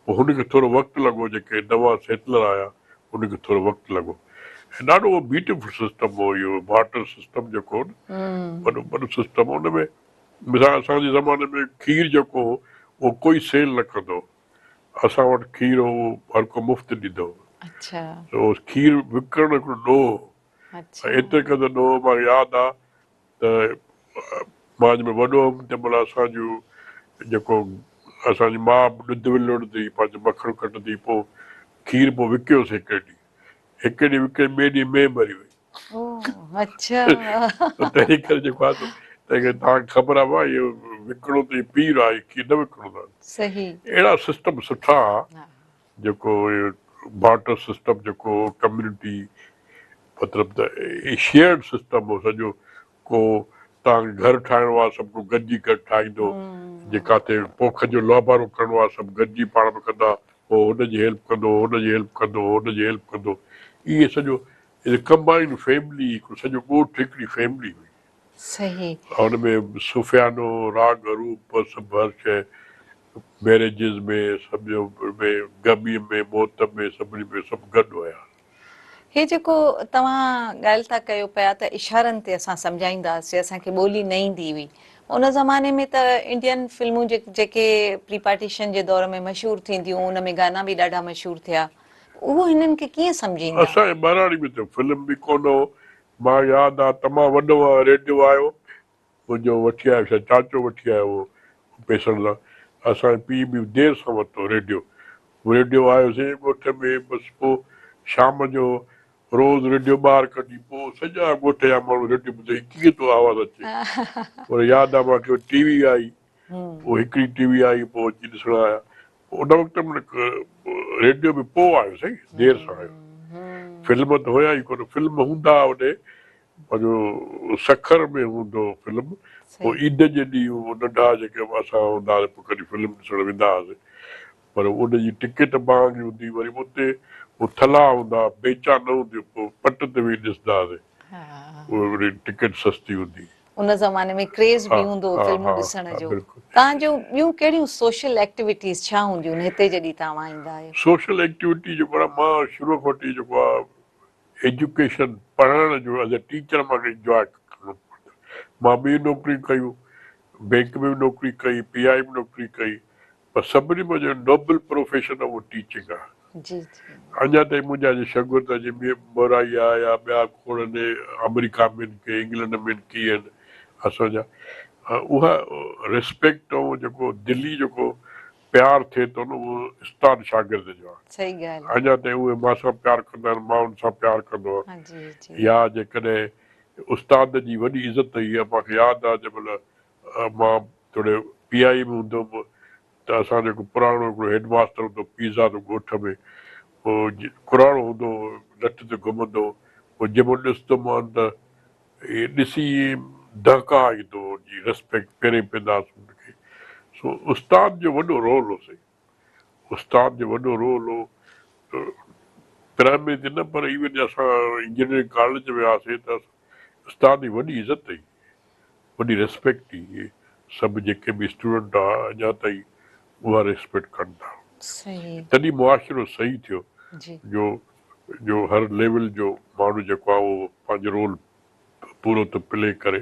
پوء هن کي ٿورو وقت لڳو جيڪي نوان سيٽلر آيا ان کي ٿورو وقت لڳو ۽ ڏاڍو اهو بيوٽيفل سسٽم هو اهو بارٽر سسٽم جيڪو هو نه وڏو وڏو سسٽم هو ان ۾ مثال اسان جي زماني ۾ کير جيڪو هو اهو ڪوئي سيل نه ڪندو هو اسان وٽ کير هو اهو هر ڪو مفت ڏيندو هو ته اهو کير وڪڻڻ هڪڙو ڏوهه هو ۽ ايتري قدر ڏوهه مان کي ياد آ ته مان جنهن مهل وڏو هيم تنهن مهل اسان جو جيڪو اسان جي ماء به ڏڌ ولوڙندي هئي پنهنجو مکڻ ڪڍندي هئي پوء کير پوء وڪيوسين هڪڙي ڏينهن هڪ ڏينهن وڪيو ٻئي ڏينهن مينهن مري وئي تنهن ڪري جيڪو آهي سو تنهن ڪري توهان کي خبر آهي بابا اهو وڪڻو ته پير آهي کير نه وڪڻو اٿس اهڙا سسٽم سٺا ها جيڪو بارٽر سسٽم جيڪو ڪميونٽي مطلب ته شيئرڊ سسٽم هو سڄو ڪو توهان کي گهر ٺاهڻو آهي سڀ ڪو گڏجي گهر ٺاهيندو، جي ڪاٿي پوک جو لابارو ڪرڻو آهي سڀ گڏجي پاڻ ۾ ڪندا، هو هن جي هيلپ ڪندو، هو هن جي هيلپ ڪندو، هو هن جي هيلپ ڪندو. ائين سڄو ڪمبائنڊ فيملي هڪڙو سڄو ڳوٺ هڪڙي فيملي هئي. صحيح. ان ۾ صوفيانو راڳ روپ سڀ هر شيء ميريجز ۾ سڀ ۾ غمي ۾ موت ۾ سڀني ۾ سڀ گڏ هيا. هي جيڪو توهان ڳالهه ٿا ڪيو پيا ته اشارن تي اسان سمجهائيندا هئاسين اسان کي ٻولي نه ايندي هئي ان زماني ۾ ته انڊين فلمون جيڪي پري پارٽيشن جي دور ۾ مشهور ٿينديون ان ۾ گانا به ڏاڍا مشهور ٿيا اهو هنن کي ڪيئن سمجهيندا؟ اسان جي ٻهراڙي ۾ ته فلم به ڪونه هو مان ياد آ تمام وڏو هان ريڊيو آيو منهنجو وٺي آيو شايد چاچو وٺي آيو هو پئسن سان اسان جي پيء به دير سان ورتو ريڊيو ريڊيو آيو سين ڳوٺ ۾ بس پوء شام جو روز ريڊيو ٻاهر ڪڍي پوء سڄا ڳوٺ جا ماڻهو ريڊيو ٻڌي هي ڪيئن ٿو آواز اچي وري ياد آ مان کي ٽي وي آئي پوء هڪڙي ٽي وي آئي پوء اچي ڏسڻ آيا ان وقت ۾ ريڊيو به پوء آيو سائين دير سان آيو فلم ته هيا ئي ڪونه فلم هوندا ها اوڏي پنهنجو سکر ۾ هوندو هو فلم پوء عيد جي ڏينهن ننڍا جيڪي اسان هوندا هئاسين پوء ڪڏهن فلم ڏسڻ ويندا هئاسين پر ان جي ٽڪيٽ مهانگي هوندي وري اتي پوء ٿلها هوندا هئا بينچا نه هونديون پوء پٽ تي ويهي ڏسندا هئاسين پوء وري ٽڪيٽ سستي هوندي. ان زماني ۾ ڪريز به هوندو هو فلمون ڏسڻ جو. توهان جون ٻيون ڪهڙيون سوشل ايڪٽيوٽيز ڇا هونديون آهن هتي جڏهن توهان ايندا آهيو؟ سوشل ايڪٽيوٽي جيڪو آهي مان شروع کان وٺي جيڪو آهي ايجوڪيشن پڙهائڻ جو ايز اي ٽيچر مان کي انجواء ڪرڻو پوندو مان ٻيون نوڪريون ڪيون بينڪ ۾ به نوڪري ڪئي پي آء اي ۾ نوڪري ڪئي پر سڀني مان جيڪو نوبل پروفيشن آهي اهو ٽيچنگ آهي. جي جي. اڃا تائين منهنجا جي شاگرد جي ۾ مورائي آ يا ٻيا کوڙ آهن آمريڪا ۾ آهن ڪي انگلنڊ ۾ آهن ڪي آهن اسان جا اها ريسپيڪٽ ۽ جيڪو دلي جيڪو پيار ٿئي ٿو نه اهو استاد شاگرد جو آهي. صحيح ڳالهه آهي. اڃا تائين اهي مان سان پيار ڪندا آهن مان انهن سان پيار ڪندو آهيان. جي جي. يا جيڪڏهن استاد جي وڏي عزت هئي مان کي ياد آهي جنهن مهل مان توڙي پي آء اي ۾ هوندو هوم ته اسان جو هڪ پراڻو هڪڙو هيڊ ماستر هوندو هو پيرزادو ڳوٺ ۾ پوء ڪراڙو هوندو هو لٺ تي گهمندو هو پوء جنهن مهل ڏسندومان ته ائين ڏسي دهڪا ايندو هو جي ريسپيڪٽ پيرين پيندا هئاسون ان کي سو استاد جو وڏو رول هو سائين استاد جو وڏو رول هو پرائمري تي نه پر ايون اسان انجنيئرنگ ڪاليج ۾ وياسين ته استاد جي وڏي عزت هئي وڏي ريسپيڪٽ هئي سڀ جيڪي به اسٽوڊنٽ هئا اڃا تائين اها ريسپيڪٽ ڪن ٿا تڏهن معاشرو صحيح ٿيو جو جو هر ليول جو ماڻهو جيڪو آهي اهو پنهنجو رول پورو ٿو پلي ڪري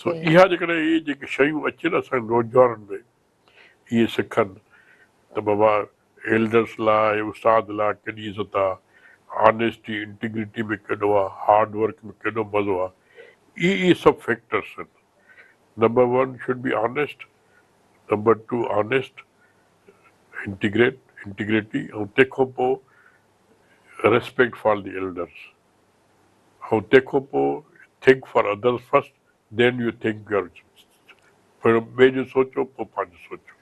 سو اها جيڪڏهن اهي جيڪي شيون اچن اسان جي نوجوانن ۾ اهي سکن ته بابا ايلڊرس لاء ۽ استاد لاء ڪيڏي عزت آ، آنيسٽي، انٽيگريٽي ۾ ڪيڏو آ، هارڊ ورڪ ۾ ڪيڏو مزو آ، اهي اهي سڀ فيڪٽرس آهن. Number one should be honest, number two honest, integrate, integrity ۽ تنهن کان پوء ريسپيڪٽ فار the elders ۽ تنهن کان پوء think for others first then you think your پهريون ٻئي جو سوچو پوء پنهنجو سوچو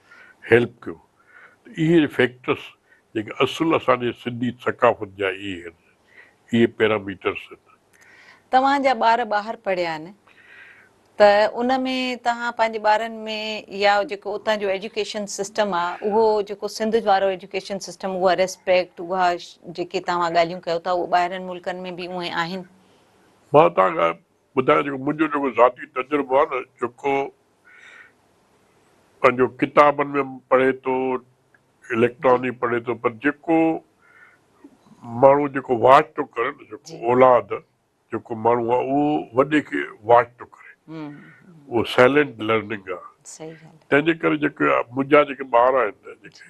هيلپ ڪيو ته اهي فيڪٽرس جيڪي اصل اسان جي سنڌي ثقافت جا اهي آهن اهي پيراميٽرس آهن. توهان جا ٻار ٻاهر پڙهيا آهن ته ان ۾ توهان پنهنجي ٻارن ۾ يا جيڪو اتان جو ايجوڪيشن سسٽم آهي اهو جيڪو سنڌ وارو ايجوڪيشن سسٽم اها ريسپيڪٽ اها جيڪي توهان ڳالهيون ڪيو ٿا اهو ٻاهرن ملڪن ۾ به اونئين آهن؟ مان توهان کان ٻڌايان جيڪو منهنجو جيڪو ذاتي تجربو آهي نه جيڪو پنهنجو ڪتابن ۾ پڙهي ٿو اليڪٽرانڪ پڙهي ٿو پر جيڪو ماڻهو جيڪو واچ ٿو ڪري نه جيڪو اولاد جيڪو ماڻهو آهي اهو وڏي کي واچ ٿو ڪري اهو سائلنٽ لرننگ آهي تنهن جي ڪري جيڪي منهنجا جيڪي ٻار آهن جيڪي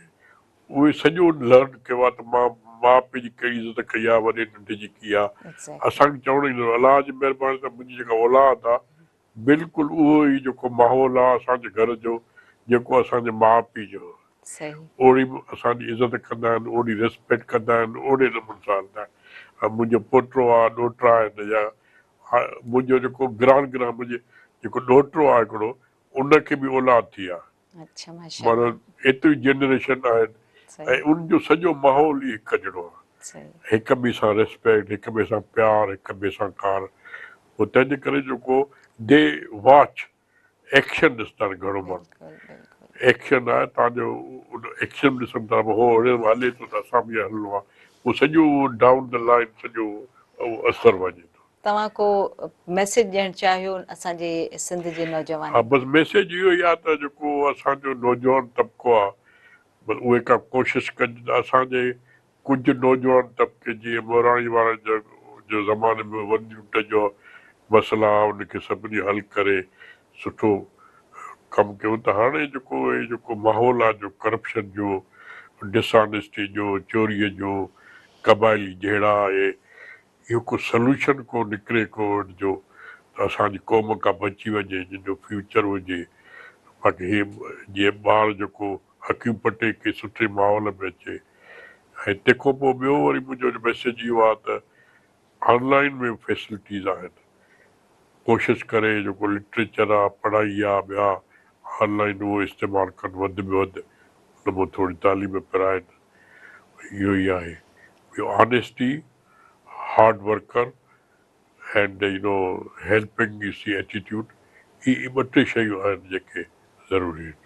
اهي سڄو لرن ڪيو آهي ته مان ماء پيء جي ڪهڙي عزت ڪئي آهي وڏي ننڍي جي ڪئي آهي اسان کي چوڻ ايندو الله جي مهرباني سان منهنجي جيڪا اولاد آهي بلڪل اهو ئي جيڪو ماحول آهي اسان جي گهر جو جيڪو اسان جي ماء پيء جو هو اوڙي اسان جي عزت ڪندا آهن اوڙي ريسپيڪٽ ڪندا آهن اوڙي نموني سان هلندا آهن ۽ منهنجو پوٽو آهي ڏوهٽا آهن يا منهنجو جيڪو گران گران منهنجي جيڪو ڏوهٽو آهي هڪڙو ان کي به اولاد ٿي آهي معنيٰ ايتريون جنريشن آهن ۽ ان جو سڄو ماحول ئي هڪ جهڙو آهي. هڪ ٻئي سان ريسپيڪٽ، هڪ ٻئي سان پيار، هڪ ٻئي سان ڪار. پوء تنهن جي ڪري جيڪو The watch action ڏسندا آهن گهڻو ماڻهو ايڪشن آهي تان جو ان ايڪشن ڏسن ٿا هو هڙي هلي ٿو ته اسان به هلڻو آهي پوء سڄو ڊائون the line سڄو اثر وڃي ٿو. توهان ڪو ميسيج ڏيڻ چاهيو اسان جي سنڌ جي نوجوانن ها بس ميسيج اهو ئي آهي ته جيڪو اسان جو نوجوان طبقو آهي بس اهي ڪا ڪوشش ڪن ته اسان جي ڪجهه نوجوان طبقي جيئن مهراڻي وارن جو زماني ۾ ون يونٽ جو مسئلا ها ان کي سڀني حل ڪري سٺو ڪم ڪيو ته هاڻي جيڪو هي جيڪو ماحول آ جو ڪرپشن جو ڊس آنيسٽي جو چوري جو قبائلي جهيڙا آهي اهو ڪو سلوشن ڪو نڪري ڪو ان جو ته اسان جي قوم ڪا بچي وڃي جن جو فيوچر هجي باقي هي جيئن ٻار جيڪو اکيون پٽي ڪي سٺي ماحول ۾ اچي ۽ تنهن کان پوء ٻيو وري منهنجو ميسيج اهو آهي ته آن لائين ۾ فيسلٽيز آهن ڪوشش ڪري جيڪو لٽريچر آ پڙهائي آ ٻيا آن لائين اهو استعمال ڪن وڌ ۾ وڌ ان مان ٿوري تعليم پرائن اهو ئي آهي ٻيو honesty hard worker and you know helping you see attitude اهي ٻه ٽي شيون آهن جيڪي ضروري آهن.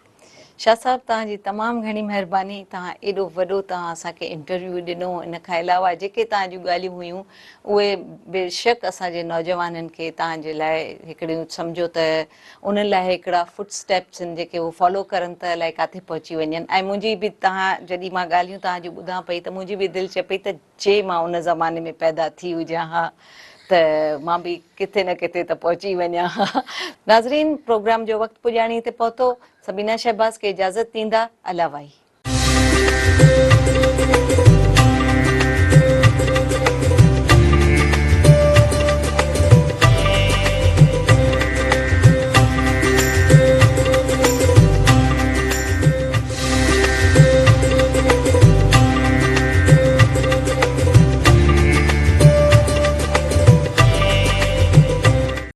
شاھ صاحب توهان جي تمام گهڻي مهرباني توهان ايڏو وڏو توهان اسان کي انٽرويو ڏنو ان کان علاوه جيڪي توهان جون ڳالهيون هيون اهي بيشڪ اسان جي نوجوانن کي توهان جي لاء هڪڙيون سمجهو ته انهن لاء هڪڙا فوٽ اسٽيپس آهن جيڪي هو فالو ڪرن ته الائي ڪاٿي پهچي وڃن ۽ منهنجي به توهان جڏهن مان ڳالهيون توهان جون ٻڌان پئي ته منهنجي به دل چئي پئي ته چي مان ان زماني ۾ پيدا ٿي هجان ها ته مان به ڪٿي نه ڪٿي ته پهچي وڃان ها. ناظرين پروگرام جو وقت پڄاڻي تي پهتو، سبينا شهباز کي اجازت ڏيندا، الله واهي.